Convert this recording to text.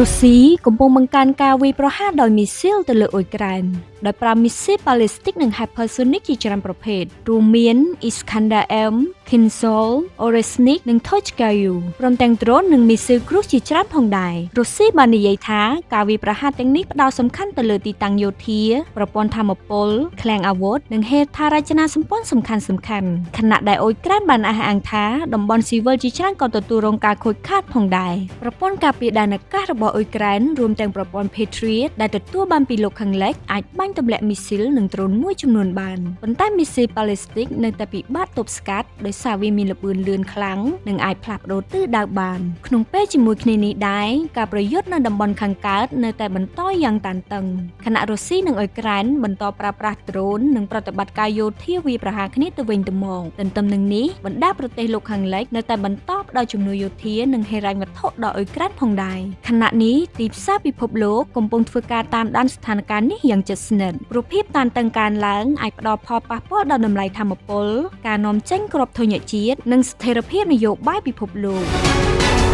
រុស្ស៊ីកំពុងបង្កើនការវាយប្រហារដោយមីស៊ីលទៅលើអ៊ុយក្រែនដោយប្រើមីស៊ីលប៉ាឡេស្ទិកនិង Hypersonic ជាច្រើនប្រភេទរួមមាន Iskander M, Kinzhal, Oreshnik និង Tochka-U ព្រមទាំងដ្រូននិងមីស៊ីលគ្រុសជាច្រើនផងដែរ។រុស្ស៊ីបាននិយាយថាការវាយប្រហារទាំងនេះផ្ដោតសំខាន់ទៅលើទីតាំងយោធាប្រព័ន្ធថាមពលឃ្លាំងអាវុធនិងហេដ្ឋារចនាសម្ព័ន្ធសំខាន់ៗខណៈដែលអ៊ុយក្រែនបានអះអាងថាតំបន់ស៊ីវិលជាច្រើនក៏ទទួលរងការខូចខាតផងដែរប្រព័ន្ធការពារដែនអាកាសរបស់អ៊ុយក្រែនរួមទាំងប្រព័ន្ធ Patriot ដែលទទួលបានពីលោកខាងលិចអាចបាញ់ទម្លាក់មីស៊ីលនិងដ្រូនមួយចំនួនបានប៉ុន្តែមីស៊ីលប៉ាឡេស្ទិកនៅតែពិបាកទប់ស្កាត់ដោយសារវាមានល្បឿនលឿនខ្លាំងនិងអាចផ្លាស់ប្ដូរទិសដៅបានក្នុងពេលជាមួយគ្នានេះដែរការប្រយុទ្ធនៅតំបន់ខាងកើតនៅតែបន្តយ៉ាងតានតឹងខណៈរុស្ស៊ីនិងអ៊ុយក្រែនបន្តប្រើប្រាស់ដ្រូននិងប្រតិបត្តិការយោធាវាយប្រហារគ្នាទៅវិញទៅមកទន្ទឹមនឹងនេះបណ្ដាប្រទេសលោកខាងលិចនៅតែបន្តផ្ដល់ជំនួយយោធានិងហិរញ្ញវត្ថុដល់អ៊ុយក្រែនផងដែរខណៈនេះទីផ្សារពិភពលោកកំពុងធ្វើការតាមដានស្ថានភាពនេះយ៉ាងជិតស្និទ្ធព្រោះភាពតានតឹងកើនឡើងអាចផ្ដល់ផលប៉ះពាល់ដល់តម្លៃថាមពលការនាំចេញគ្រាប់ធញ្ញជាតិនិងស្ថិរភាពនយោបាយពិភពលោក។